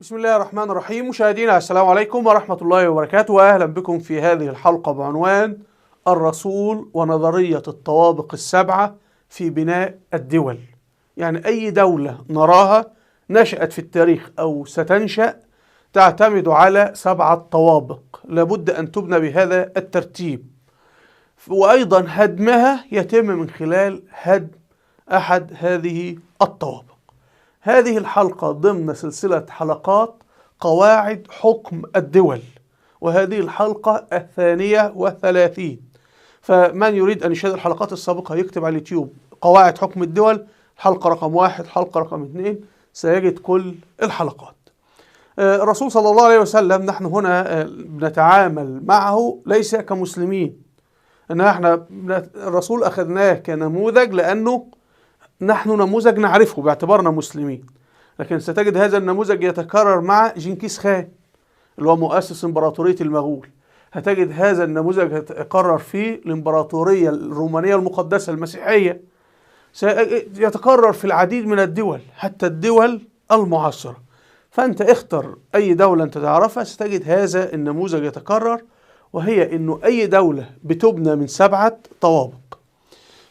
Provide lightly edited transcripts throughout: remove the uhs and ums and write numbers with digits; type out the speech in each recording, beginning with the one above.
بسم الله الرحمن الرحيم. مشاهدينا السلام عليكم ورحمة الله وبركاته، وأهلا بكم في هذه الحلقة بعنوان الرسول ونظرية الطوابق السبعة في بناء الدول. يعني أي دولة نراها نشأت في التاريخ أو ستنشأ تعتمد على 7 طوابق، لابد أن تبنى بهذا الترتيب، وأيضا هدمها يتم من خلال هدم أحد هذه الطوابق. هذه الحلقة ضمن سلسلة حلقات قواعد حكم الدول، وهذه الحلقة 32. فمن يريد أن يشاهد الحلقات السابقة يكتب على اليوتيوب قواعد حكم الدول، حلقة رقم 1، حلقة رقم 2، سيجد كل الحلقات. الرسول صلى الله عليه وسلم نحن هنا بنتعامل معه ليس كمسلمين، إن احنا الرسول أخذناه كنموذج لأنه نحن نموذج نعرفه باعتبارنا مسلمين، لكن ستجد هذا النموذج يتكرر مع جنكيز خان اللي هو مؤسس امبراطورية المغول، هتجد هذا النموذج يتكرر في الامبراطورية الرومانية المقدسة المسيحية، سيتكرر في العديد من الدول حتى الدول المعاصرة. فأنت اختر أي دولة أنت تعرفها ستجد هذا النموذج يتكرر، وهي أنه أي دولة بتبنى من 7 طوابق.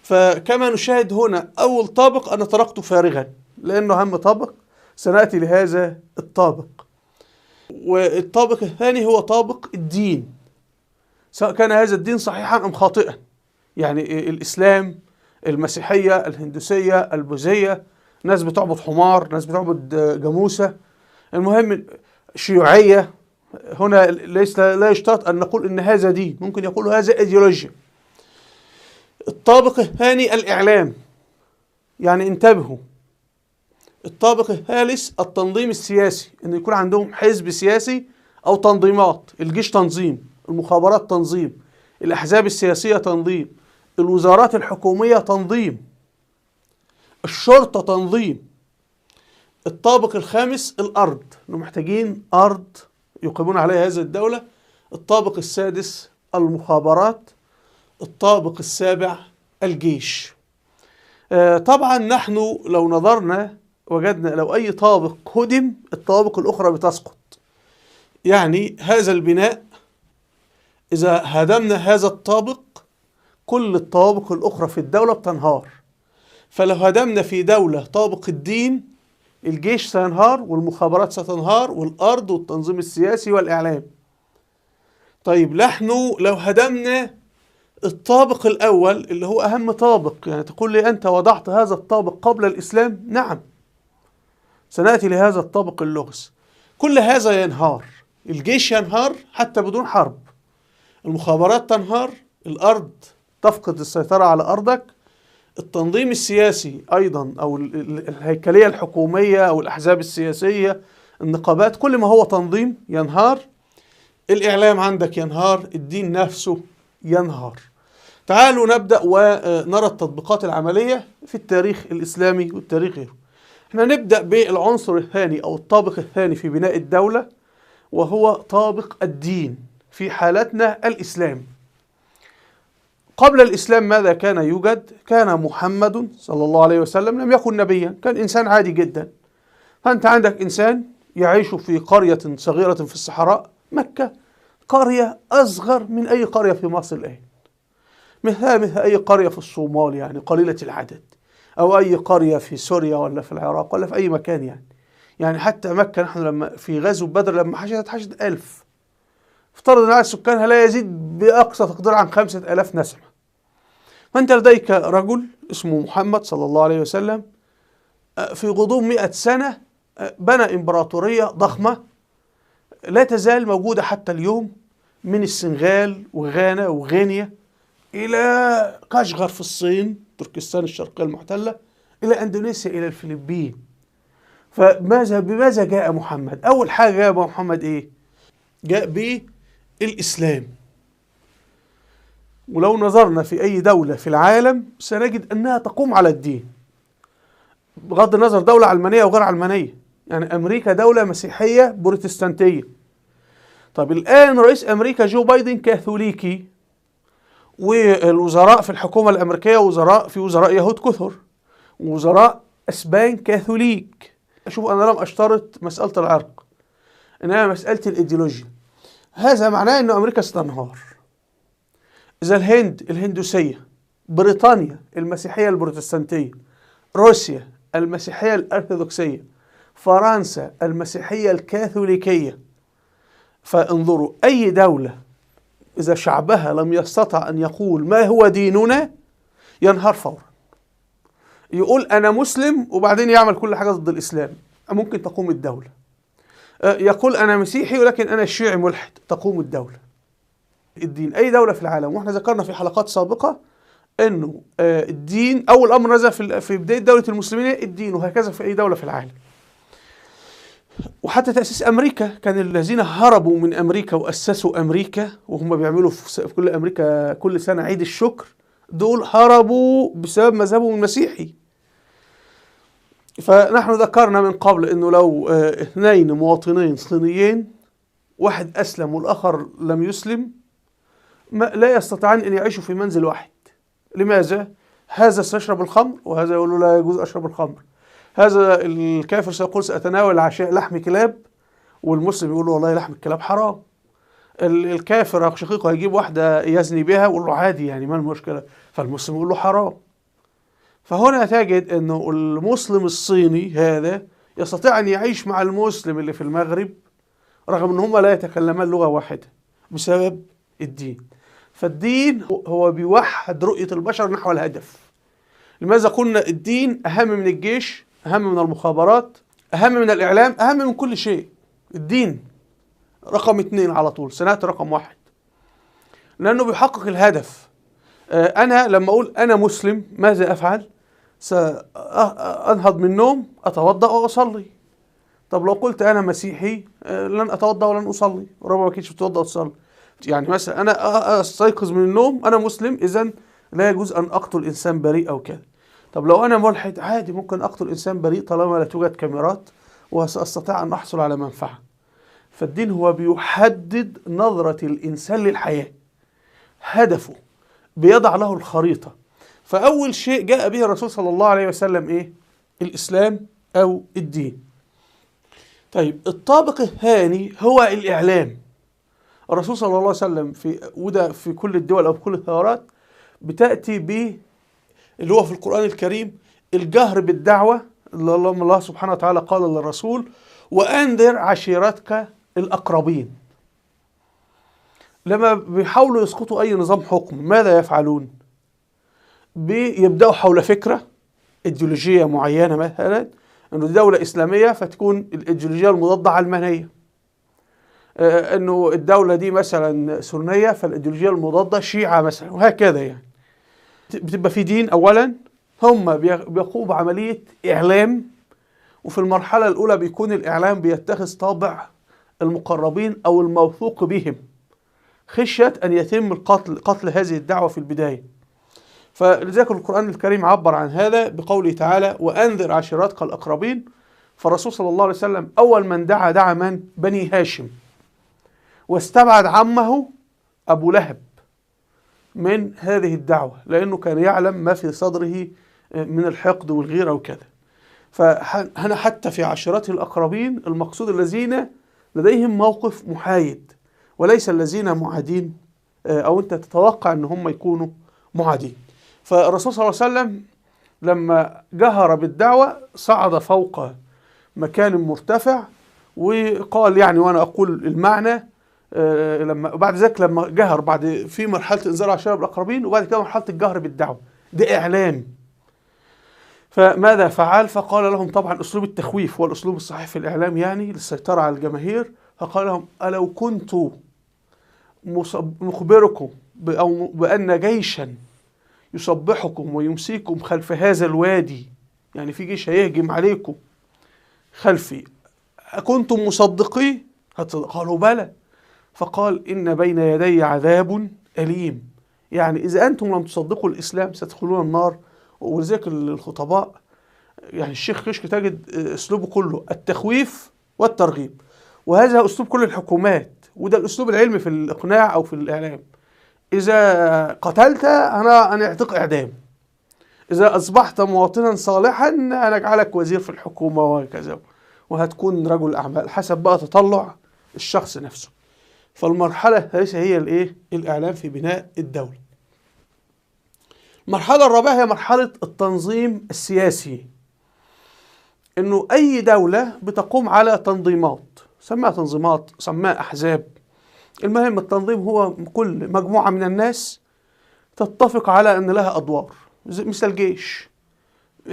فكما نشاهد هنا أول طابق أنا تركته فارغا لأنه أهم طابق، سنأتي لهذا الطابق. والطابق الثاني هو طابق الدين، سواء كان هذا الدين صحيحا أم خاطئا، يعني الإسلام، المسيحية، الهندوسية، البوذية، ناس بتعبد حمار، ناس بتعبد جاموسة، المهم شيوعية. هنا ليس لا يشترط أن نقول إن هذا دين، ممكن يقولوا هذا إيديولوجيا. الطابق الثاني الإعلام، يعني انتبهوا. الطابق الثالث التنظيم السياسي، إن يكون عندهم حزب سياسي أو تنظيمات، الجيش تنظيم، المخابرات تنظيم، الأحزاب السياسية تنظيم، الوزارات الحكومية تنظيم، الشرطة تنظيم. الطابق الخامس الأرض، إنه محتاجين أرض يقيمون عليها هذه الدولة. الطابق السادس المخابرات. الطابق السابع الجيش. طبعا نحن لو نظرنا وجدنا لو أي طابق هدم الطوابق الأخرى بتسقط. يعني هذا البناء إذا هدمنا هذا الطابق كل الطوابق الأخرى في الدولة بتنهار. فلو هدمنا في دولة طابق الدين، الجيش سينهار والمخابرات ستنهار والأرض والتنظيم السياسي والإعلام. طيب نحن لو هدمنا الطابق الأول اللي هو أهم طابق، يعني تقول لي أنت وضعت هذا الطابق قبل الإسلام؟ نعم، سنأتي لهذا الطابق اللغز. كل هذا ينهار، الجيش ينهار حتى بدون حرب، المخابرات تنهار، الأرض تفقد السيطرة على أرضك، التنظيم السياسي أيضا أو الهيكلية الحكومية أو الأحزاب السياسية، النقابات، كل ما هو تنظيم ينهار، الإعلام عندك ينهار، الدين نفسه ينهار. تعالوا نبدأ ونرى التطبيقات العملية في التاريخ الإسلامي والتاريخ غيره. احنا نبدأ بالعنصر الثاني أو الطابق الثاني في بناء الدولة، وهو طابق الدين في حالتنا الإسلام. قبل الإسلام ماذا كان يوجد؟ كان محمد صلى الله عليه وسلم لم يكن نبيا، كان إنسان عادي جدا. فأنت عندك إنسان يعيش في قرية صغيرة في الصحراء، مكة، قرية أصغر من أي قرية في مصر الآن، مثل أي قرية في الصومال، يعني قليلة العدد، أو أي قرية في سوريا ولا في العراق ولا في أي مكان. يعني حتى مكة نحن لما في غزو بدر لما حشدت 1000، افترض أن عدد سكانها لا يزيد بأقصى تقدير عن 5000 نسمة. فأنت لديك رجل اسمه محمد صلى الله عليه وسلم في غضون 100 سنة بنى إمبراطورية ضخمة لا تزال موجودة حتى اليوم، من السنغال وغانا وغينيا إلى كاشغر في الصين، تركستان الشرقية المحتلة، إلى أندونيسيا، إلى الفلبين. فماذا بماذا جاء محمد؟ أول حاجة جاء محمد إيه؟ جاء بالإسلام. ولو نظرنا في أي دولة في العالم سنجد أنها تقوم على الدين، بغض النظر دولة علمانية أو غير علمانية. يعني أمريكا دولة مسيحية بروتستانتية. طب الآن رئيس أمريكا جو بايدن كاثوليكي، والوزراء في الحكومة الأمريكية وزراء، في وزراء يهود كثر، وزراء أسبان كاثوليك. شوف أنا لم أشترط مسألة العرق، إنما مسألة الإيديولوجيا. هذا معناه أن أمريكا ستنهار. إذا الهند الهندوسية، بريطانيا المسيحية البروتستانتية، روسيا المسيحية الأرثوذكسية، فرنسا المسيحية الكاثوليكية، فانظروا أي دولة إذا شعبها لم يستطع أن يقول ما هو ديننا ينهار فورا. يقول أنا مسلم وبعدين يعمل كل حاجة ضد الإسلام، ممكن تقوم الدولة. يقول أنا مسيحي ولكن أنا شيعي ملحد، تقوم الدولة. الدين أي دولة في العالم، وإحنا ذكرنا في حلقات سابقة أنه الدين أول أمر نزل في بداية دولة المسلمين الدين، وهكذا في أي دولة في العالم. وحتى تأسيس أمريكا كان الذين هربوا من أمريكا وأسسوا أمريكا وهم بيعملوا في كل أمريكا كل سنة عيد الشكر، دول هربوا بسبب مذهبهم المسيحي. فنحن ذكرنا من قبل أنه لو 2 مواطنين صينيين، واحد أسلم والآخر لم يسلم، لا يستطيعان أن يعيشوا في منزل واحد. لماذا؟ هذا سيشرب الخمر وهذا يقول لا يجوز أشرب الخمر. هذا الكافر سيقول سأتناول عشاء لحم كلاب، والمسلم يقول له والله لحم الكلاب حرام. الكافر شقيقه هيجيب واحدة يزني بها ويقول له عادي يعني ما المشكلة، فالمسلم يقول له حرام. فهنا تجد أنه المسلم الصيني هذا يستطيع أن يعيش مع المسلم اللي في المغرب رغم أن هما لا يتكلمان لغة واحدة بسبب الدين. فالدين هو بيوحد رؤية البشر نحو الهدف. لماذا قلنا الدين أهم من الجيش، أهم من المخابرات، أهم من الإعلام، أهم من كل شيء؟ الدين رقم 2 على طول، سنة رقم 1، لأنه بيحقق الهدف. أنا لما أقول أنا مسلم ماذا أفعل؟ سأنهض من النوم، أتوضأ وأصلي. طب لو قلت أنا مسيحي لن أتوضأ ولن أصلي، ربما ما كنتش بتوضأ وتصلي. يعني مثلا أنا أستيقظ من النوم أنا مسلم، إذن لا يجوز أن أقتل إنسان بريء أو كذا. طب لو أنا ملحد عادي ممكن أقتل إنسان بريء طالما لا توجد كاميرات وسأستطيع أن أحصل على منفعة. فالدين هو بيحدد نظرة الإنسان للحياة، هدفه، بيضع له الخريطة. فأول شيء جاء به الرسول صلى الله عليه وسلم إيه؟ الإسلام أو الدين. طيب الطابق الثاني هو الإعلام. الرسول صلى الله عليه وسلم وده في كل الدول أو في كل الثورات بتأتي ب اللي هو في القرآن الكريم الجهر بالدعوة، اللي الله سبحانه وتعالى قال للرسول وأنذر عشيرتك الأقربين. لما بيحاولوا يسقطوا أي نظام حكم ماذا يفعلون؟ بيبدأوا حول فكرة إيديولوجية معينة، مثلا أنه دولة إسلامية فتكون الإيديولوجية المضادة علمانية، أنه الدولة دي مثلا سنية فالإيديولوجية المضادة شيعة مثلا، وهكذا. يعني بتبقى في دين أولا، هم بيقوموا بعملية إعلام، وفي المرحلة الأولى بيكون الإعلام بيتخذ طابع المقربين أو الموثوق بهم خشية أن يتم قتل هذه الدعوة في البداية. فلذلك القرآن الكريم عبر عن هذا بقوله تعالى وأنذر عشيرتك الأقربين. فالرسول صلى الله عليه وسلم أول من دعا من؟ بني هاشم، واستبعد عمه أبو لهب من هذه الدعوة لأنه كان يعلم ما في صدره من الحقد والغيرة وكذا. فهنا حتى في عشيرته الأقربين المقصود الذين لديهم موقف محايد وليس الذين معادين، أو أنت تتوقع أن هم يكونوا معادين. فالرسول صلى الله عليه وسلم لما جهر بالدعوة صعد فوق مكان مرتفع وقال، يعني وأنا أقول المعنى، لما بعد ذلك لما جهر بعد في مرحلة إنذار عشيرة بالأقربين وبعد كده مرحلة الجهر بالدعوة، ده إعلام. فماذا فعل؟ فقال لهم طبعا أسلوب التخويف والأسلوب الصحيح في الإعلام يعني للسيطرة على الجماهير. فقال لهم ألو كنت مخبركم أو بأن جيشا يصبحكم ويمسيكم خلف هذا الوادي، يعني في جيش هيهجم عليكم خلفي، أكنتم مصدقي؟ قالوا بلى. فقال إن بين يدي عذاب أليم، يعني إذا أنتم لم تصدقوا الإسلام ستدخلون النار. ولذلك الخطباء يعني الشيخ كشك تجد أسلوبه كله التخويف والترغيب، وهذا أسلوب كل الحكومات، وده الأسلوب العلمي في الإقناع أو في الإعلام. إذا قتلت أنا أعطيك إعدام، إذا أصبحت مواطنا صالحا أنا أجعلك وزير في الحكومة وهكذا، وهتكون رجل أعمال، حسب بقى تطلع الشخص نفسه. فالمرحلة الثالثة هي الايه؟ الإعلام في بناء الدولة. المرحلة الرابعة هي مرحلة التنظيم السياسي، إنه أي دولة بتقوم على تنظيمات، سماها تنظيمات، سماها أحزاب. المهم التنظيم هو كل مجموعة من الناس تتفق على أن لها أدوار، مثل الجيش،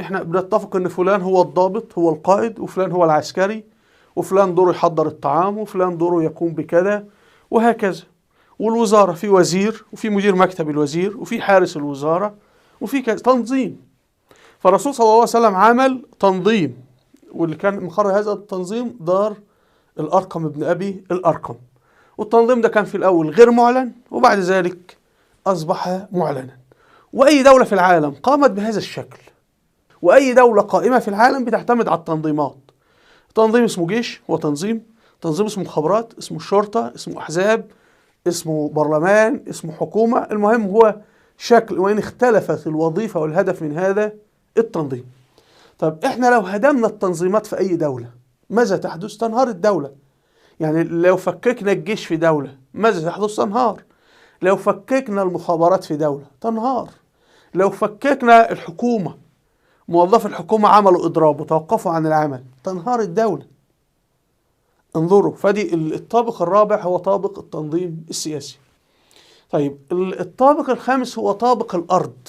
احنا بنتفق ان فلان هو الضابط هو القائد، وفلان هو العسكري، وفلان دوره يحضر الطعام، وفلان دوره يقوم بكذا، وهكذا. والوزارة في وزير، وفي مدير مكتب الوزير، وفي حارس الوزارة، وفي كذا تنظيم. فالرسول صلى الله عليه وسلم عمل تنظيم، واللي كان مقر هذا التنظيم دار الأرقم ابن أبي الأرقم. والتنظيم ده كان في الأول غير معلن، وبعد ذلك أصبح معلنا. وأي دولة في العالم قامت بهذا الشكل، وأي دولة قائمة في العالم بتعتمد على التنظيمات. تنظيم اسمه جيش هو تنظيم، تنظيم اسمه مخابرات، اسمه شرطة، اسمه أحزاب، اسمه برلمان، اسمه حكومة. المهم هو شكل، وإن اختلفت الوظيفة والهدف من هذا التنظيم. طب احنا لو هدمنا التنظيمات في أي دولة ماذا تحدث؟ تنهار الدولة. يعني لو فككنا الجيش في دولة ماذا تحدث؟ تنهار. لو فككنا المخابرات في دولة تنهار. لو فككنا الحكومة، موظف الحكومة عملوا إضراب وتوقفوا عن العمل، تنهار الدولة. انظروا، فدي الطابق الرابع هو طابق التنظيم السياسي. طيب الطابق الخامس هو طابق الأرض،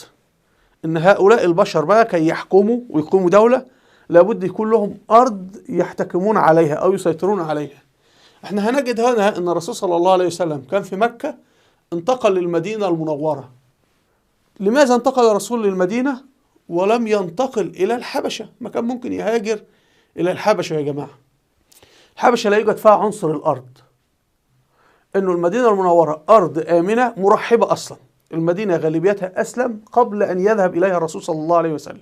إن هؤلاء البشر بقى كي يحكموا ويقوموا دولة لابد يكون لهم أرض يحتكمون عليها أو يسيطرون عليها. احنا هنجد هنا أن الرسول صلى الله عليه وسلم كان في مكة، انتقل للمدينة المنورة. لماذا انتقل الرسول للمدينة ولم ينتقل إلى الحبشة؟ ما كان ممكن يهاجر إلى الحبشة يا جماعة. الحبشة لا يوجد فيها عنصر الأرض، إنه المدينة المنورة أرض آمنة مرحبة أصلا. المدينة غالبيتها أسلم قبل أن يذهب إليها الرسول صلى الله عليه وسلم.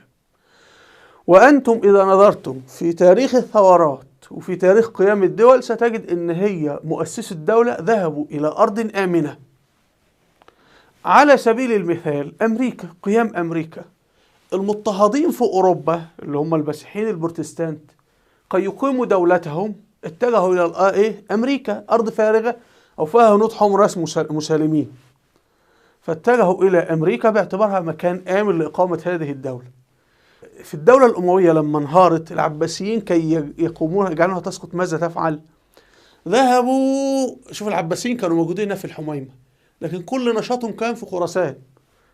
وأنتم إذا نظرتم في تاريخ الثورات وفي تاريخ قيام الدول ستجد إن هي مؤسسي الدولة ذهبوا إلى أرض آمنة. على سبيل المثال أمريكا، قيام أمريكا، المضطهدين في أوروبا اللي هم المسيحيين البروتستانت كي يقيموا دولتهم اتجهوا إلى إيه؟ أمريكا، أرض فارغة أو فيها هنود حمر مسالمين، فاتجهوا إلى أمريكا باعتبارها مكان آمن لإقامة هذه الدولة. في الدولة الأموية لما انهارت العباسيين كي يقومونها يجعلونها تسقط ماذا تفعل؟ ذهبوا، شوف العباسيين كانوا موجودين هنا في الحميمة، لكن كل نشاطهم كان في خراسان.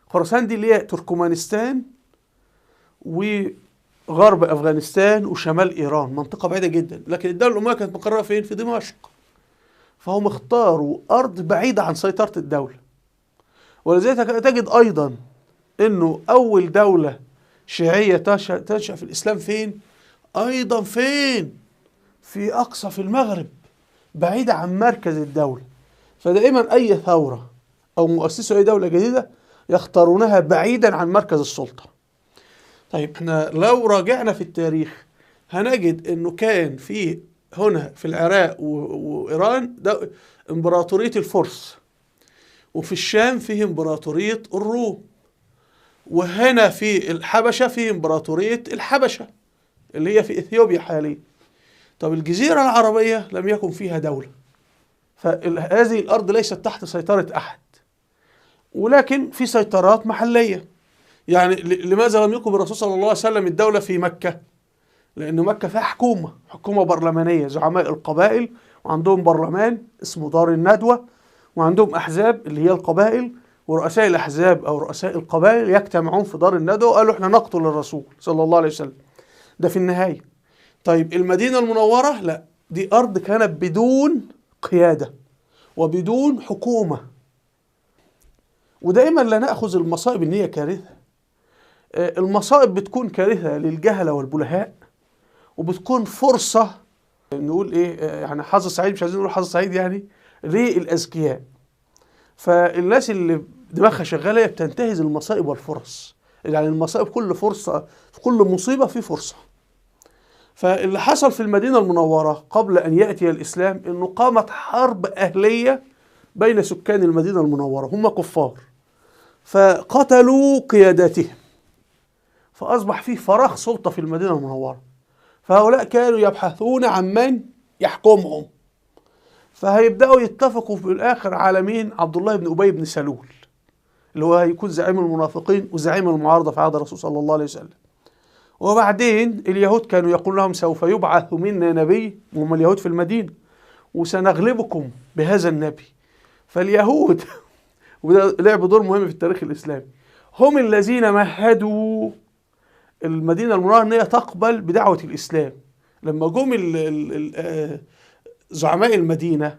خراسان دي اللي هي تركمانستان وغرب أفغانستان وشمال إيران، منطقة بعيدة جدا. لكن الدولة الأموية كانت مقرها فين؟ في دمشق. فهم اختاروا أرض بعيدة عن سيطرة الدولة. ولذلك تجد أيضا أنه أول دولة شيعية تنشأ في الإسلام فين؟ أيضا فين؟ في أقصى، في المغرب، بعيدة عن مركز الدولة. فدائما أي ثورة أو مؤسسة أي دولة جديدة يختارونها بعيدا عن مركز السلطة. طيب احنا لو راجعنا في التاريخ هنجد انه كان في هنا في العراق وإيران ده امبراطورية الفرس، وفي الشام فيه امبراطورية الروم، وهنا في الحبشة فيه امبراطورية الحبشة اللي هي في إثيوبيا حاليا. طب الجزيرة العربية لم يكن فيها دولة، فهذه الأرض ليست تحت سيطرة أحد، ولكن في سيطرات محلية. يعني لماذا لم يقم الرسول صلى الله عليه وسلم الدولة في مكة؟ لأن مكة فيها حكومة، حكومة برلمانية، زعماء القبائل، وعندهم برلمان اسمه دار الندوة، وعندهم أحزاب اللي هي القبائل، ورؤساء الأحزاب أو رؤساء القبائل يجتمعون في دار الندوة وقالوا احنا نقتل الرسول صلى الله عليه وسلم. ده في النهاية. طيب المدينة المنورة لا، دي أرض كانت بدون قيادة وبدون حكومة. ودائما لا نأخذ المصائب إن هي كارثة. المصائب بتكون كارثة للجهلة والبلهاء، وبتكون فرصة نقول إيه يعني حظ سعيد، مش عايزين نقول حظ سعيد يعني، للأذكياء. فالناس اللي دماغها شغالة بتنتهز المصائب والفرص. يعني المصائب كل فرصة، في كل مصيبة في فرصة. فاللي حصل في المدينة المنورة قبل أن يأتي الإسلام إنه قامت حرب أهلية بين سكان المدينة المنورة، هم كفار، فقتلوا قياداتهم، فأصبح فيه فراغ سلطة في المدينة المنورة. فهؤلاء كانوا يبحثون عن من يحكمهم، فهيبدأوا يتفقوا في الآخر على مين؟ عبد الله بن أبي بن سلول، اللي هو هيكون زعيم المنافقين وزعيم المعارضة في عهد الرسول صلى الله عليه وسلم. وبعدين اليهود كانوا يقول لهم سوف يبعث منا نبي، وهم اليهود في المدينة، وسنغلبكم بهذا النبي. فاليهود وده لعب دور مهم في التاريخ الإسلامي، هم الذين مهدوا المدينة المنورة أن هي تقبل بدعوة الإسلام. لما جم زعماء المدينة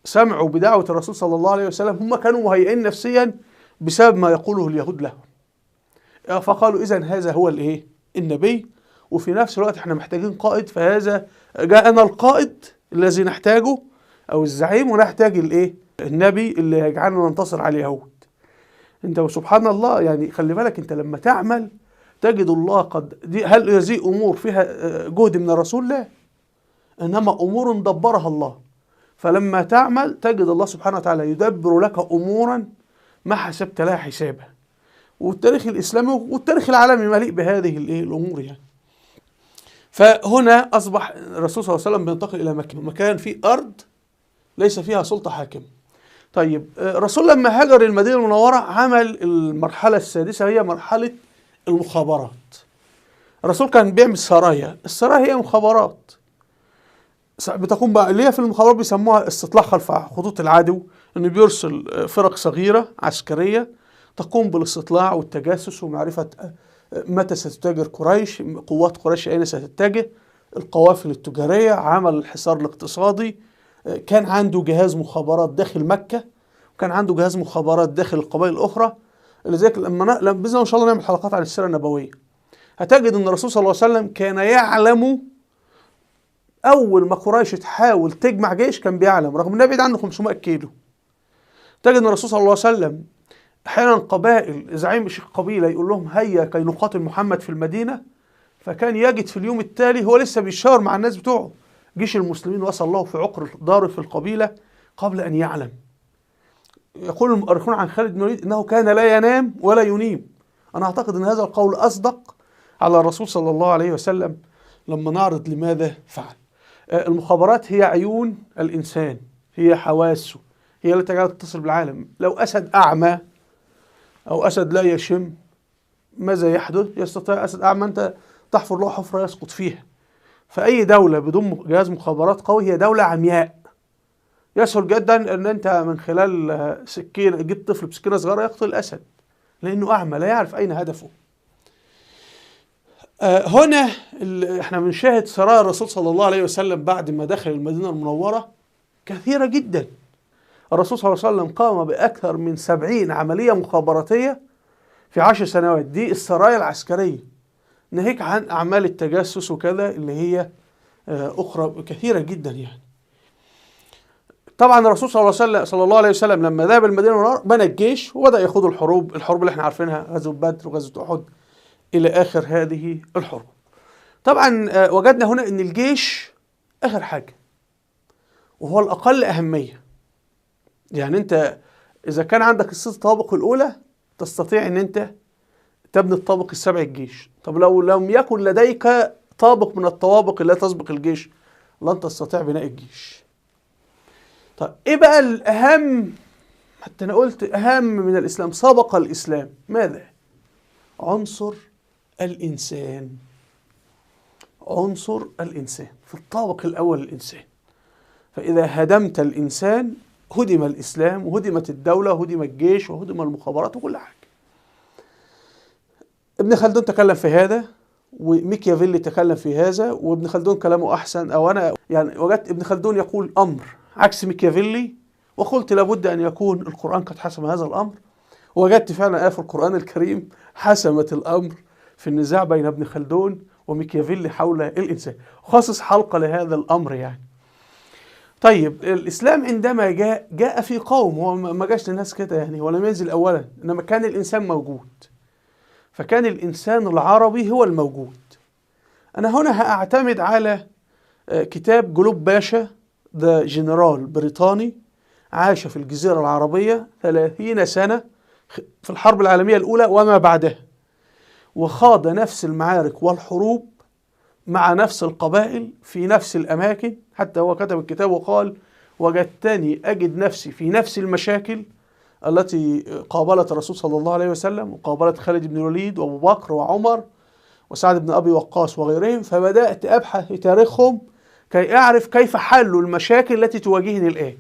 سمعوا بدعوة الرسول صلى الله عليه وسلم، هم كانوا مهيئين نفسيا بسبب ما يقوله اليهود لهم، فقالوا إذن هذا هو الإيه؟ النبي، وفي نفس الوقت احنا محتاجين قائد، فهذا جاءنا القائد الذي نحتاجه أو الزعيم، ونحتاج الإيه؟ النبي اللي يجعلنا ننتصر على اليهود. انت وسبحان الله، يعني خلي بالك انت لما تعمل تجد الله قد دي. هل هذه امور فيها جهد من الرسول؟ لا، انما امور دبرها الله. فلما تعمل تجد الله سبحانه وتعالى يدبر لك امورا ما حسبت لها حسابا. والتاريخ الاسلامي والتاريخ العالمي مليء بهذه الامور يعني. فهنا اصبح الرسول صلى الله عليه وسلم بينتقل الى مكان فيه ارض ليس فيها سلطه حاكمه. طيب الرسول لما هاجر المدينه المنوره عمل المرحله السادسه، هي مرحله المخابرات. الرسول كان بيعمل سرايا، السرايا هي مخابرات بتقوم بقى اللي هي في المخابرات بيسموها استطلاع خلف خطوط العدو، انه بيرسل فرق صغيره عسكريه تقوم بالاستطلاع والتجسس ومعرفه متى ستتاجر قريش، قوات قريش اين ستتجه، القوافل التجاريه، عمل الحصار الاقتصادي. كان عنده جهاز مخابرات داخل مكه، وكان عنده جهاز مخابرات داخل القبائل الاخرى. لذلك لما باذن الله ان شاء الله نعمل حلقات عن السيره النبويه، هتجد ان الرسول صلى الله عليه وسلم كان يعلم اول ما قريش تحاول تجمع جيش كان بيعلم، رغم انه بعيد عنه 500 كيلو. تجد ان الرسول صلى الله عليه وسلم احيانا قبائل، زعيم قبيله يقول لهم هيا كي نقاتل محمد في المدينه، فكان يجد في اليوم التالي هو لسه بيشاور مع الناس بتوعه، جيش المسلمين وصل له في عقر داره في القبيله قبل ان يعلم. يقول المؤرخون عن خالد بن الوليد انه كان لا ينام ولا ينيم. انا اعتقد ان هذا القول اصدق على الرسول صلى الله عليه وسلم لما نعرض لماذا فعل. المخابرات هي عيون الانسان، هي حواسه، هي التي تجعله تتصل بالعالم. لو اسد اعمى او اسد لا يشم ماذا يحدث؟ يستطيع اسد اعمى انت تحفر له حفره يسقط فيها. فاي دوله بدون جهاز مخابرات قوي هي دوله عمياء. يسهل جدا ان انت من خلال سكينه تجيب طفل بسكينه صغيره يقتل الاسد، لانه اعمى لا يعرف اين هدفه. هنا احنا بنشاهد سرايا الرسول صلى الله عليه وسلم بعد ما دخل المدينه المنوره كثيره جدا. الرسول صلى الله عليه وسلم قام باكثر من 70 عمليه مخابراتيه في 10 سنوات، دي السرايا العسكريه، ناهيك عن اعمال التجسس وكذا اللي هي اخرى كثيره جدا يعني. طبعا الرسول صلى الله عليه وسلم لما ذهب المدينه المنوره بنى الجيش وبدا يخوض الحروب، الحروب اللي احنا عارفينها، غزوه بدر وغزوه احد الى اخر هذه الحروب. طبعا وجدنا هنا ان الجيش اخر حاجه وهو الاقل اهميه. يعني انت اذا كان عندك الست طوابق الاولى تستطيع ان انت تبني الطابق السابع الجيش. طب لو لم يكن لديك طابق من الطوابق اللي تسبق الجيش لن تستطيع بناء الجيش. طيب ايه بقى الاهم؟ حتى انا قلت اهم من الاسلام، سبق الاسلام ماذا؟ عنصر الانسان. عنصر الانسان في الطابق الاول الانسان. فاذا هدمت الانسان هدم الاسلام وهدمت الدوله وهدم الجيش وهدم المخابرات وكل حاجه. ابن خلدون تكلم في هذا، وميكيافيلي تكلم في هذا، وابن خلدون كلامه احسن، او انا يعني وجدت ابن خلدون يقول امر عكس ميكيافيلي، وقلت لابد ان يكون القرآن قد حسم هذا الامر. وجدت فعلا آية في القرآن الكريم حسمت الامر في النزاع بين ابن خلدون وميكيافيلي حول الانسان. خصص حلقة لهذا الامر يعني. طيب الاسلام عندما جاء جاء في قوم، هو ما جاش للناس كده يعني، هو لم ينزل اولا، انما كان الانسان موجود. فكان الانسان العربي هو الموجود. انا هنا هاعتمد على كتاب جلوب باشا، ده جنرال بريطاني عاش في الجزيرة العربية 30 سنة في الحرب العالمية الأولى وما بعدها، وخاض نفس المعارك والحروب مع نفس القبائل في نفس الأماكن. حتى هو كتب الكتاب وقال وجدتني أجد نفسي في نفس المشاكل التي قابلت الرسول صلى الله عليه وسلم، وقابلت خالد بن الوليد وأبو بكر وعمر وسعد بن أبي وقاص وغيرهم، فبدأت أبحث في تاريخهم كي أعرف كيف حلوا المشاكل التي تواجهني الآن.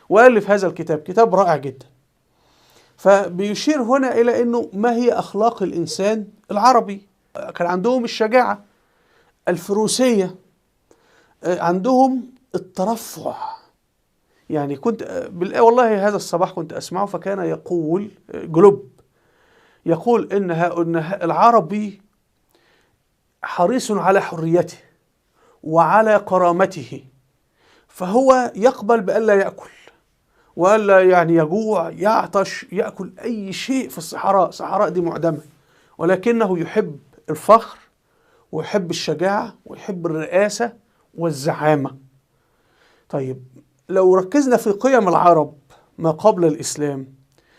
وألف هذا الكتاب، كتاب رائع جدا. فبيشير هنا إلى أنه ما هي أخلاق الإنسان العربي. كان عندهم الشجاعة، الفروسية، عندهم الترفع. يعني كنت والله هذا الصباح كنت أسمعه، فكان يقول جلوب، يقول إن العربي حريص على حريته وعلى كرامته، فهو يقبل بألا يأكل وألا يعني يجوع، يعطش، يأكل أي شيء في الصحراء، الصحراء دي معدمة، ولكنه يحب الفخر ويحب الشجاعة ويحب الرئاسة والزعامة. طيب لو ركزنا في قيم العرب ما قبل الإسلام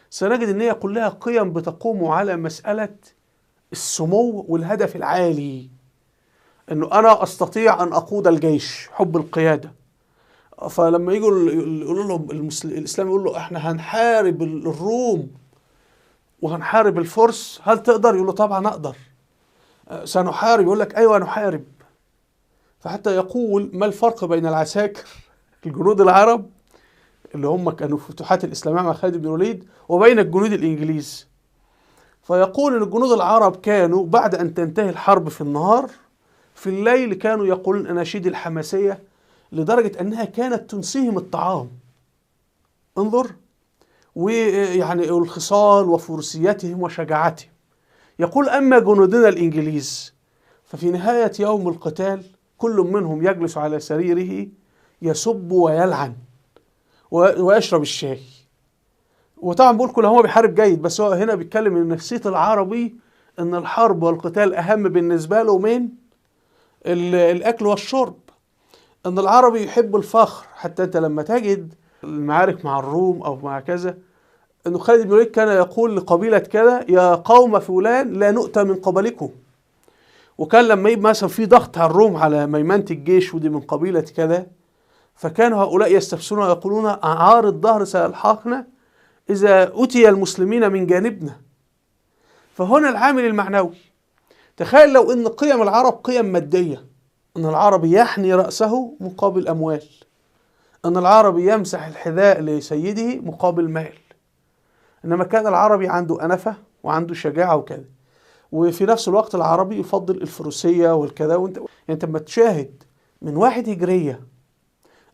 سنجد أن هي كلها قيم بتقوم على مسألة السمو والهدف العالي، أنه أنا أستطيع أن أقود الجيش، حب القيادة. فلما يجوا يقولوا لهم الإسلام يقول له احنا هنحارب الروم وهنحارب الفرس، هل تقدر؟ يقول له طبعا أقدر. سنحارب، يقول لك أيوة نحارب. فحتى يقول ما الفرق بين العساكر الجنود العرب اللي هم كانوا في فتوحات الإسلامية مع خالد بن الوليد وبين الجنود الإنجليز؟ فيقول إن الجنود العرب كانوا بعد أن تنتهي الحرب في النهار، في الليل كانوا يقولون أناشيد الحماسية لدرجة أنها كانت تنسيهم الطعام. انظر، ويعني الخصال وفروسيتهم وشجاعتهم. يقول أما جنودنا الإنجليز ففي نهاية يوم القتال كل منهم يجلس على سريره يسب ويلعن ويشرب الشاي. وطبعا بقول كل هو بيحارب جيد، بس هو هنا بيتكلم ان نفسية العربي ان الحرب والقتال اهم بالنسبة له من الاكل والشرب، ان العربي يحب الفخر. حتى انت لما تجد المعارك مع الروم او مع كذا، انه خالد بن الوليد كان يقول لقبيلة كذا يا قوم فلان لا نؤتى من قبلكم. وكان لما يبقى مثلا في ضغط على الروم على ميمنة الجيش ودي من قبيلة كذا، فكانوا هؤلاء يستفسرون ويقولون أعار الظهر سيلحقنا إذا أتي المسلمين من جانبنا. فهنا العامل المعنوي. تخيل لو أن قيم العرب قيم مادية، أن العربي يحني رأسه مقابل أموال، أن العربي يمسح الحذاء لسيده مقابل مال. إنما كان العربي عنده أنفة وعنده شجاعة وكذا، وفي نفس الوقت العربي يفضل الفروسية والكذا. وانت يعني انت لما تشاهد من 1 هجرية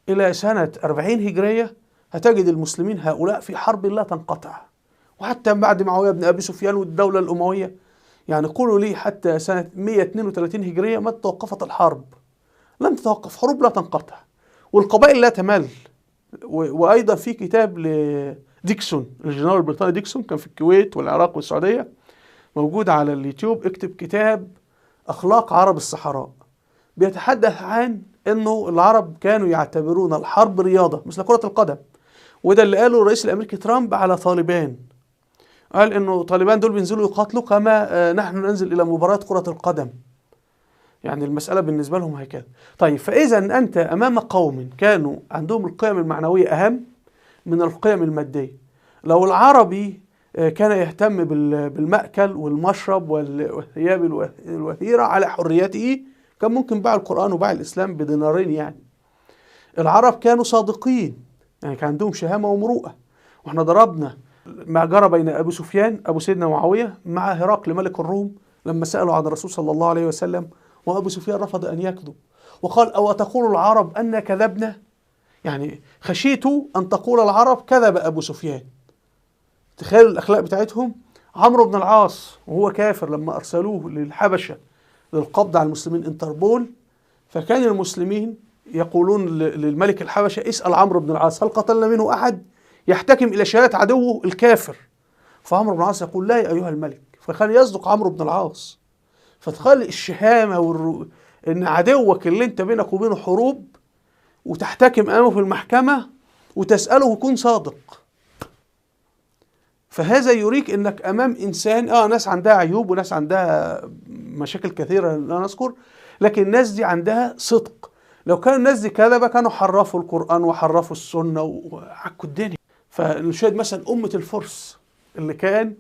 إلى سنة 40 هجرية هتجد المسلمين هؤلاء في حرب لا تنقطع، وحتى بعد معاوية بن أبي سفيان والدولة الأموية. يعني قولوا لي حتى سنة 132 هجرية ما توقفت الحرب، لم تتوقف، حروب لا تنقطع والقبائل لا تمل. وأيضا في كتاب لديكسون، الجنرال البريطاني ديكسون، كان في الكويت والعراق والسعودية، موجود على اليوتيوب، اكتب كتاب أخلاق عرب الصحراء، بيتحدث عن أنه العرب كانوا يعتبرون الحرب رياضة مثل كرة القدم. وده اللي قاله الرئيس الأمريكي ترامب على طالبان، قال أنه طالبان دول بينزلوا يقاتلوا كما نحن ننزل إلى مباراة كرة القدم. يعني المسألة بالنسبة لهم هكذا. طيب فإذا أنت أمام قوم كانوا عندهم القيم المعنوية أهم من القيم المادية. لو العربي كان يهتم بالمأكل والمشرب والثياب الوثيرة على حريته، كان ممكن باع القرآن وباع الإسلام بدينارين. يعني العرب كانوا صادقين، يعني كان عندهم شهامة ومروءة. واحنا ضربنا ما جرى بين أبو سفيان أبو سيدنا معاوية مع هرقل ملك الروم لما سألوا عن الرسول صلى الله عليه وسلم، وأبو سفيان رفض أن يكذب وقال أو تقول العرب أن كذبنا؟ يعني خشيت أن تقول العرب كذب أبو سفيان. تخيل الأخلاق بتاعتهم. عمرو بن العاص وهو كافر لما أرسلوه للحبشة للقبض على المسلمين انتربول، فكان المسلمين يقولون للملك الحبشة اسأل عمرو بن العاص هل قتلنا منه أحد؟ يحتكم إلى شهادة عدوه الكافر. فعمرو بن العاص يقول لا يا أيها الملك، فكان يصدق عمرو بن العاص. فتخيل الشهامة إن عدوك اللي أنت بينك وبينه حروب وتحتكم أمامه في المحكمة وتسأله ويكون صادق. فهذا يريك انك امام انسان، ناس عندها عيوب وناس عندها مشاكل كثيره لا نذكر، لكن الناس دي عندها صدق. لو كانوا الناس دي كذبة كانوا حرفوا القرآن وحرفوا السنة وعكوا الدنيا. فنشاهد مثلا أمة الفرس اللي كان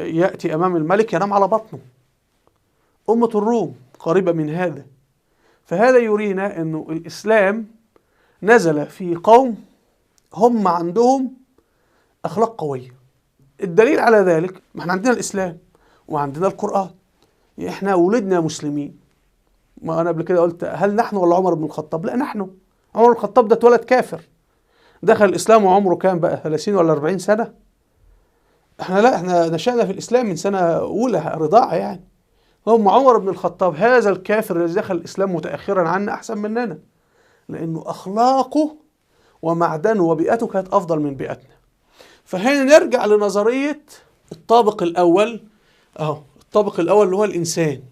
يأتي أمام الملك ينام على بطنه. أمة الروم قريبة من هذا. فهذا يرينا أنه الإسلام نزل في قوم هم عندهم أخلاق قوية. الدليل على ذلك ما احنا عندنا الإسلام وعندنا القرآن، احنا ولدنا مسلمين. ما أنا قبل كده قلت هل نحن ولا عمر بن الخطاب؟ لا نحن. عمر بن الخطاب ده اتولد كافر، دخل الإسلام وعمره كام بقى، 30 ولا 40 سنة. احنا لا، احنا نشأنا في الإسلام من سنة أولى رضاعة يعني. هم عمر بن الخطاب هذا الكافر الذي دخل الإسلام متأخرا عنا أحسن مننا، لأنه أخلاقه ومعدنه وبيئته كانت أفضل من بيئتنا. فهنا نرجع لنظرية الطابق الأول. أهو الطابق الأول اللي هو الإنسان.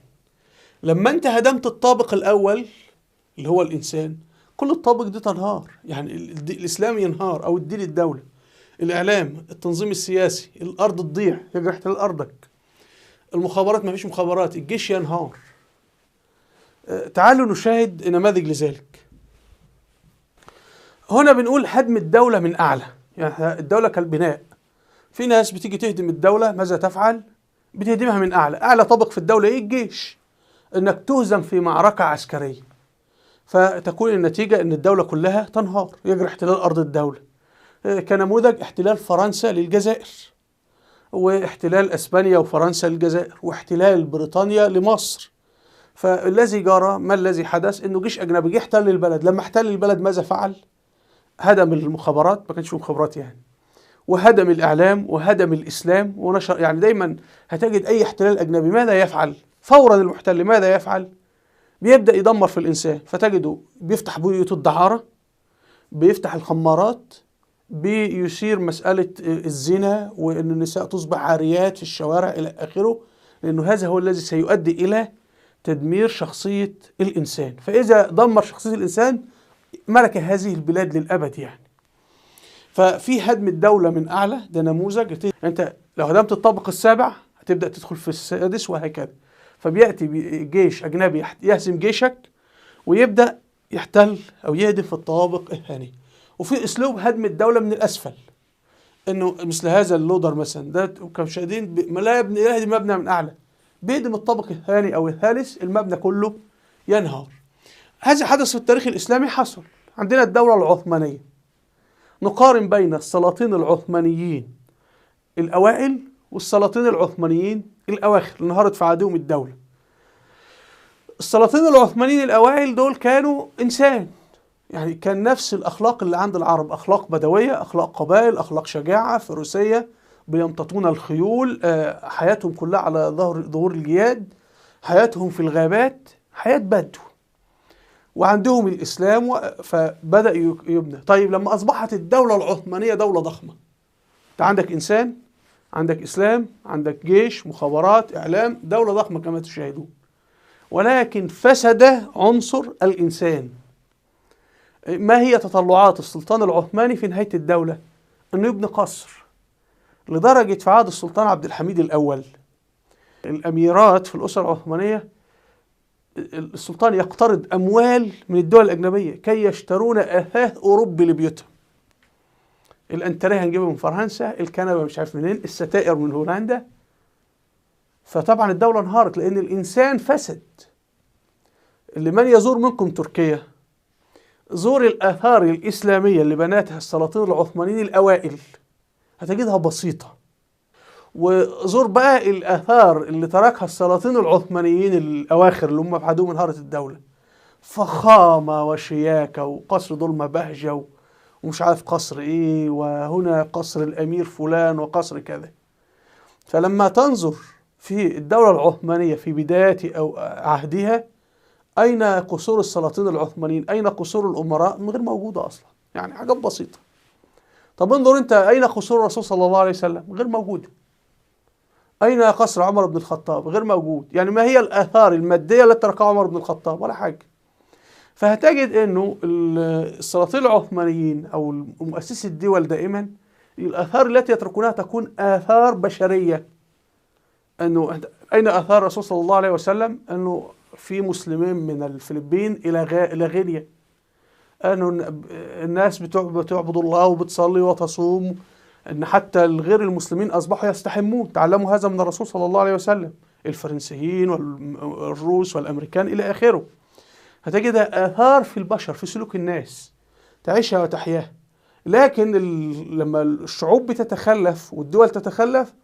لما أنت هدمت الطابق الأول اللي هو الإنسان، كل الطابق دي تنهار. يعني الإسلام ينهار، أو الدين، الدولة، الإعلام، التنظيم السياسي، الأرض تضيع، يجري احتلال أرضك، المخابرات ما فيش مخابرات، الجيش ينهار. تعالوا نشاهد نماذج لذلك. هنا بنقول هدم الدولة من أعلى، يعني الدولة كالبناء. في ناس بتيجي تهدم الدولة، ماذا تفعل؟ بتهدمها من أعلى. أعلى طبق في الدولة إيه؟ الجيش. إنك تهزم في معركة عسكرية، فتكون النتيجة إن الدولة كلها تنهار، يجري احتلال أرض الدولة. كنموذج احتلال فرنسا للجزائر، واحتلال أسبانيا وفرنسا للجزائر، واحتلال بريطانيا لمصر. فالذي جرى، ما الذي حدث؟ إنه جيش أجنبي جه احتل البلد. لما احتل البلد ماذا فعل؟ هدم المخابرات، ما كانش مخابرات يعني، وهدم الإعلام، وهدم الإسلام، ونشر. يعني دايما هتجد أي احتلال أجنبي ماذا يفعل؟ فورا المحتل ماذا يفعل؟ بيبدأ يدمر في الإنسان. فتجده بيفتح بيوت الدعارة، بيفتح الخمارات، بيثير مسألة الزنا وأن النساء تصبح عاريات في الشوارع إلى آخره، لأنه هذا هو الذي سيؤدي إلى تدمير شخصية الإنسان. فإذا دمر شخصية الإنسان ملك هذه البلاد للأبد يعني. ففي هدم الدولة من أعلى، ده نموذج. أنت لو هدمت الطابق السابع هتبدأ تدخل في السادس وهكذا. فبيأتي جيش أجنبي يهزم جيشك ويبدأ يحتل أو يهدم في الطوابق الثانية. وفي أسلوب هدم الدولة من الأسفل، إنه مثل هذا اللودر مثلا، ده كانوا شاهدين لا يهدم مبنى من أعلى، بيهدم الطابق الثاني أو الثالث، المبنى كله ينهار. هذا حدث في التاريخ الإسلامي، حصل عندنا الدولة العثمانية. نقارن بين السلاطين العثمانيين الأوائل والسلاطين العثمانيين الأواخر اللي انهارت في عهدهم الدولة. السلاطين العثمانيين الأوائل دول كانوا إنسان، يعني كان نفس الأخلاق اللي عند العرب، أخلاق بدوية، أخلاق قبائل، أخلاق شجاعة، فروسية، بيمتطون الخيول، حياتهم كلها على ظهور الجياد، حياتهم في الغابات، حياة بدو، وعندهم الإسلام، فبدأ يبنى. طيب لما أصبحت الدولة العثمانية دولة ضخمة، أنت عندك إنسان، عندك إسلام، عندك جيش، مخابرات، إعلام، دولة ضخمة كما تشاهدون، ولكن فسد عنصر الإنسان. ما هي تطلعات السلطان العثماني في نهاية الدولة؟ أنه يبني قصر، لدرجة في عهد السلطان عبد الحميد الأول الأميرات في الأسرة العثمانية السلطان يقترض أموال من الدول الأجنبية كي يشترون أثاث أوروبي لبيوتهم. الأنتريه هنجيبها من فرنسا، الكنبة مش عارف منين، الستائر من هولندا. فطبعا الدولة انهارت لأن الإنسان فسد. لمن يزور منكم تركيا، زور الآثار الإسلامية اللي بناتها السلاطين العثمانيين الأوائل، هتجدها بسيطة. وزور بقى الآثار اللي تركها السلاطين العثمانيين الأواخر اللي هم بعدهم انهارت الدولة، فخامة وشياكة، وقصر دولمة بهجة، ومش عارف قصر إيه، وهنا قصر الأمير فلان، وقصر كذا. فلما تنظر في الدولة العثمانية في بداية أو عهدها، أين قصور السلاطين العثمانيين؟ أين قصور الأمراء؟ غير موجودة أصلا، يعني حاجات بسيطة. طب انظر أنت، أين قصور الرسول صلى الله عليه وسلم؟ غير موجودة. أين قصر عمر بن الخطاب؟ غير موجود. يعني ما هي الآثار المادية التي تركها عمر بن الخطاب؟ ولا حاجة. فهتجد أنه السلاطين العثمانيين أو مؤسسي الدول دائما الآثار التي يتركونها تكون آثار بشرية. أنه أين آثار الرسول صلى الله عليه وسلم؟ أنه في مسلمين من الفلبين إلى غينيا، أنه الناس بتعبد الله وبتصلي وتصوم، أن حتى الغير المسلمين أصبحوا يستحمون، تعلموا هذا من الرسول صلى الله عليه وسلم، الفرنسيين والروس والأمريكان إلى آخره. هتجد آثار في البشر، في سلوك الناس، تعيشها وتحياها. لكن لما الشعوب بتتخلف والدول تتخلف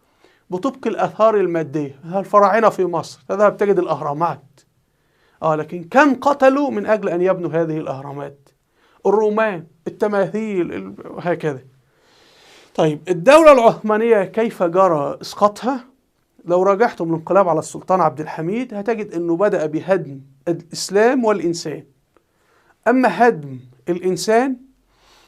بتبقي الآثار المادية. الفراعنة في مصر تذهب تجد الأهرامات، لكن كم قتلوا من أجل أن يبنوا هذه الأهرامات؟ الرومان، التماثيل، هكذا. طيب الدولة العثمانية كيف جرى إسقاطها؟ لو راجعتم الانقلاب على السلطان عبد الحميد هتجد أنه بدأ بهدم الإسلام والإنسان. أما هدم الإنسان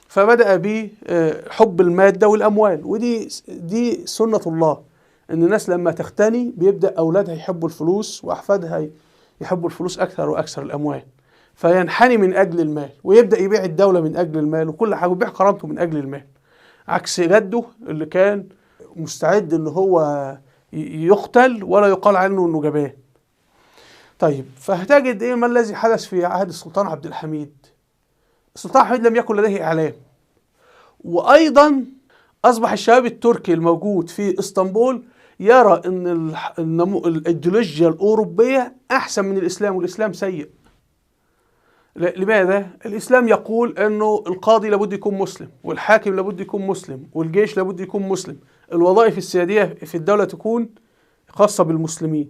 فبدأ بحب المادة والأموال، ودي سنة الله، أن الناس لما تغتني بيبدأ أولادها يحبوا الفلوس وأحفادها يحبوا الفلوس أكثر وأكثر، الأموال، فينحني من أجل المال ويبدأ يبيع الدولة من أجل المال وكل حاجة، ويبيع كرامته من أجل المال، عكس جده اللي كان مستعد أن هو يقتل ولا يقال عنه أنه جبان. طيب فهتجد إيه ما الذي حدث في عهد السلطان عبد الحميد؟ السلطان عبد الحميد لم يكن لديه إعلام، وأيضا أصبح الشباب التركي الموجود في اسطنبول يرى أن الأيديولوجيا الأوروبية أحسن من الإسلام، والإسلام سيء. لماذا؟ الإسلام يقول أنه القاضي لابد يكون مسلم، والحاكم لابد يكون مسلم، والجيش لابد يكون مسلم، الوظائف السيادية في الدولة تكون خاصة بالمسلمين.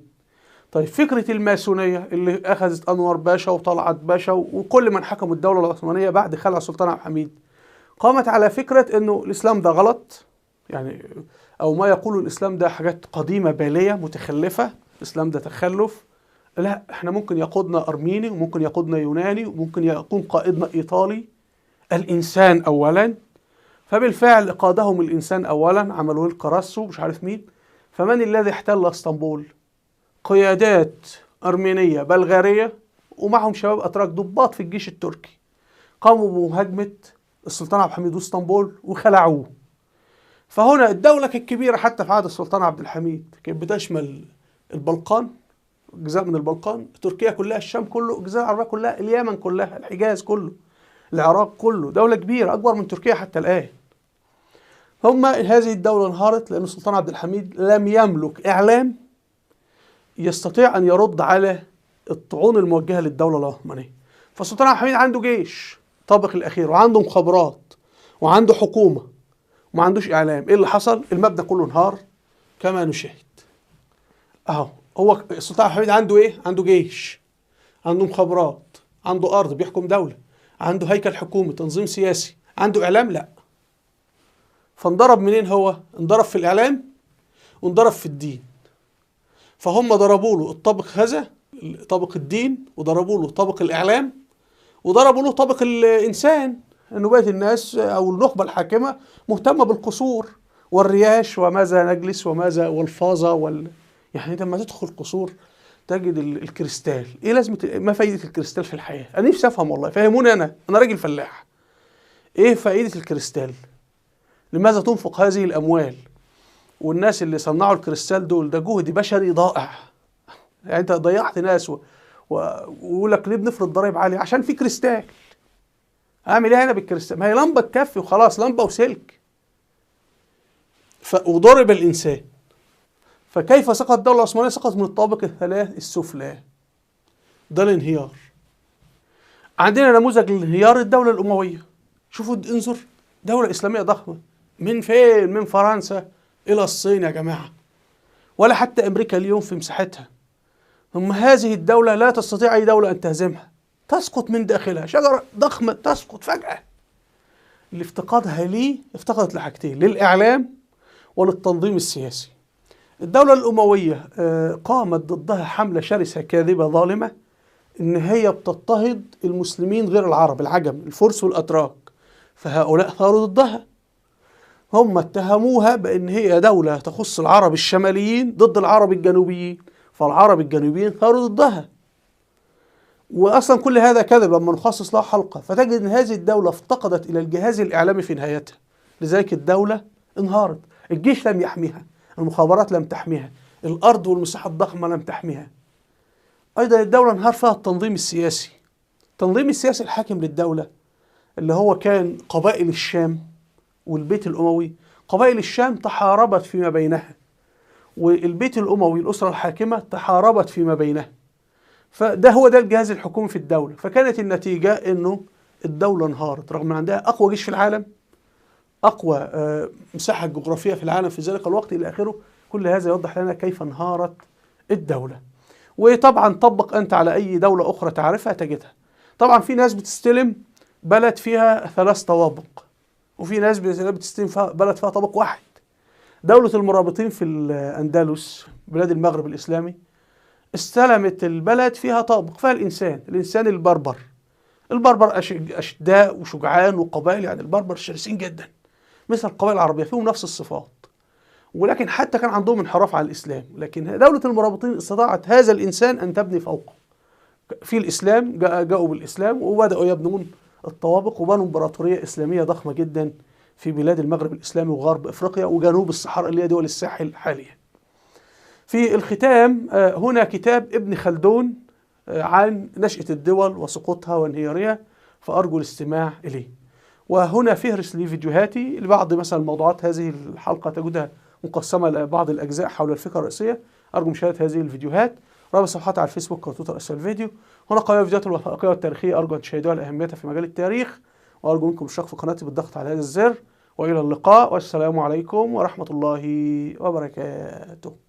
طيب فكرة الماسونية اللي أخذت أنور باشا وطلعت باشا وكل من حكموا الدولة العثمانية بعد خلع السلطان عبد الحميد، قامت على فكرة أنه الإسلام ده غلط، يعني أو ما يقوله الإسلام ده حاجات قديمة بالية متخلفة، الإسلام ده تخلف، لا احنا ممكن يقودنا أرميني وممكن يقودنا يوناني وممكن يكون قائدنا إيطالي، الإنسان أولا. فبالفعل قادهم الإنسان أولا، عملوا الكراسو مش عارف مين. فمن الذي احتل اسطنبول؟ قيادات أرمينية بلغارية ومعهم شباب أتراك ضباط في الجيش التركي، قاموا بمهاجمة السلطان عبد الحميد واسطنبول وخلعوه. فهنا الدولة كانت كبيرة حتى في عهد السلطان عبد الحميد، كانت بتشمل البلقان، أجزاء من البلقان، تركيا كلها، الشام كله، الجزيرة العربية كلها، اليمن كلها، الحجاز كله، العراق كله، دولة كبيرة أكبر من تركيا حتى الآن. هم هذه الدولة انهارت لأن السلطان عبد الحميد لم يملك إعلام يستطيع أن يرد على الطعون الموجهة للدولة العثمانية. فالسلطان عبد الحميد عنده جيش الطابق الأخير، وعنده مخابرات، وعنده حكومة، وما عندوش إعلام. إيه اللي حصل؟ المبنى كله انهار كما نشاهد. أهو هو السلطان عبد الحميد عنده إيه؟ عنده جيش، عنده مخابرات، عنده أرض بيحكم دولة، عنده هيكل حكومي، تنظيم سياسي، عنده إعلام؟ لا. فانضرب منين هو؟ انضرب في الإعلام وانضرب في الدين. فهم ضربوا له الطابق هذا، طابق الدين، وضربوا له طابق الإعلام، وضربوا له طابق الإنسان، إنه بقت الناس أو النخبة الحاكمة مهتمة بالقصور والرياش وماذا نجلس وماذا والفاظة يعني لما تدخل قصور تجد الكريستال، إيه لازمة، ما فايدة الكريستال في الحياة؟ أنا نفسي أفهم والله، فهموني، أنا راجل فلاح. إيه فائدة الكريستال؟ لماذا تنفق هذه الأموال؟ والناس اللي صنعوا الكريستال دول ده جهد بشري ضائع. يعني أنت ضيعت ناس ويقول لك ليه بنفرض ضرائب عالية؟ عشان في كريستال. أعمل إيه أنا بالكريستال؟ ما هي لمبة تكفي وخلاص، لمبة وسلك. وضرب الإنسان. فكيف سقط الدولة العثمانية؟ سقط من الطابق الثلاث السفلى. ده الانهيار. عندنا نموذج لانهيار الدولة الأموية. شوفوا انظر، دولة إسلامية ضخمة، من فين؟ من فرنسا إلى الصين يا جماعة، ولا حتى أمريكا اليوم في مساحتها. ثم هذه الدولة لا تستطيع أي دولة أن تهزمها، تسقط من داخلها، شجرة ضخمة تسقط فجأة. اللي افتقدها ليه؟ افتقدت لحاجتين، للإعلام وللتنظيم السياسي. الدولة الأموية قامت ضدها حملة شرسة كاذبة ظالمة، إن هي بتضطهد المسلمين غير العرب، العجم، الفرس والأتراك، فهؤلاء ثاروا ضدها. هم اتهموها بأن هي دولة تخص العرب الشماليين ضد العرب الجنوبيين، فالعرب الجنوبيين ثاروا ضدها. وأصلا كل هذا كذب لما نخصص لها حلقة. فتجد أن هذه الدولة افتقدت إلى الجهاز الإعلامي في نهايتها، لذلك الدولة انهارت. الجيش لم يحميها، المخابرات لم تحميها، الأرض والمساحة الضخمة لم تحميها. أيضا الدولة انهار فيها التنظيم السياسي. التنظيم السياسي الحاكم للدولة اللي هو كان قبائل الشام والبيت الأموي. قبائل الشام تحاربت فيما بينها، والبيت الأموي الأسرة الحاكمة تحاربت فيما بينها، فده هو ده الجهاز الحكومي في الدولة. فكانت النتيجة إنه الدولة انهارت، رغم أن عندها أقوى جيش في العالم، أقوى مساحة جغرافية في العالم في ذلك الوقت إلى آخره. كل هذا يوضح لنا كيف انهارت الدولة. وطبعا طبق أنت على أي دولة أخرى تعرفها تجدها. طبعا في ناس بتستلم بلد فيها 3 طوابق، وفي ناس بتستلم بلد فيها طابق واحد. دولة المرابطين في الأندلس، بلاد المغرب الإسلامي، استلمت البلد فيها طابق، فيها الإنسان البربر. البربر أشداء وشجعان وقبائل، يعني البربر شرسين جدا مثل القبائل العربية، فيهم نفس الصفات، ولكن حتى كان عندهم انحراف على الإسلام. لكن دولة المرابطين استطاعت هذا الإنسان أن تبني فوقه في الإسلام. جاءوا بالإسلام وبدأوا يبنون الطوابق، وبنوا إمبراطورية إسلامية ضخمة جدا في بلاد المغرب الإسلامي وغرب إفريقيا وجنوب الصحراء اللي هي دول الساحل حاليا. في الختام هنا كتاب ابن خلدون عن نشأة الدول وسقوطها وانهيارها، فأرجو الاستماع إليه. وهنا فهرس لفيديوهاتي لبعض مثلا موضوعات هذه الحلقة، تجدها مقسمة لبعض الأجزاء حول الفكرة الرئيسية. أرجو مشاهدة هذه الفيديوهات. رابط صفحاتي على الفيسبوك وتويتر أسفل الفيديو. هنا قائمة الفيديوهات الوثائقية والتاريخية، أرجو أن تشاهدوها لأهميتها في مجال التاريخ. وأرجو منكم الاشتراك في قناتي بالضغط على هذا الزر. وإلى اللقاء، والسلام عليكم ورحمة الله وبركاته.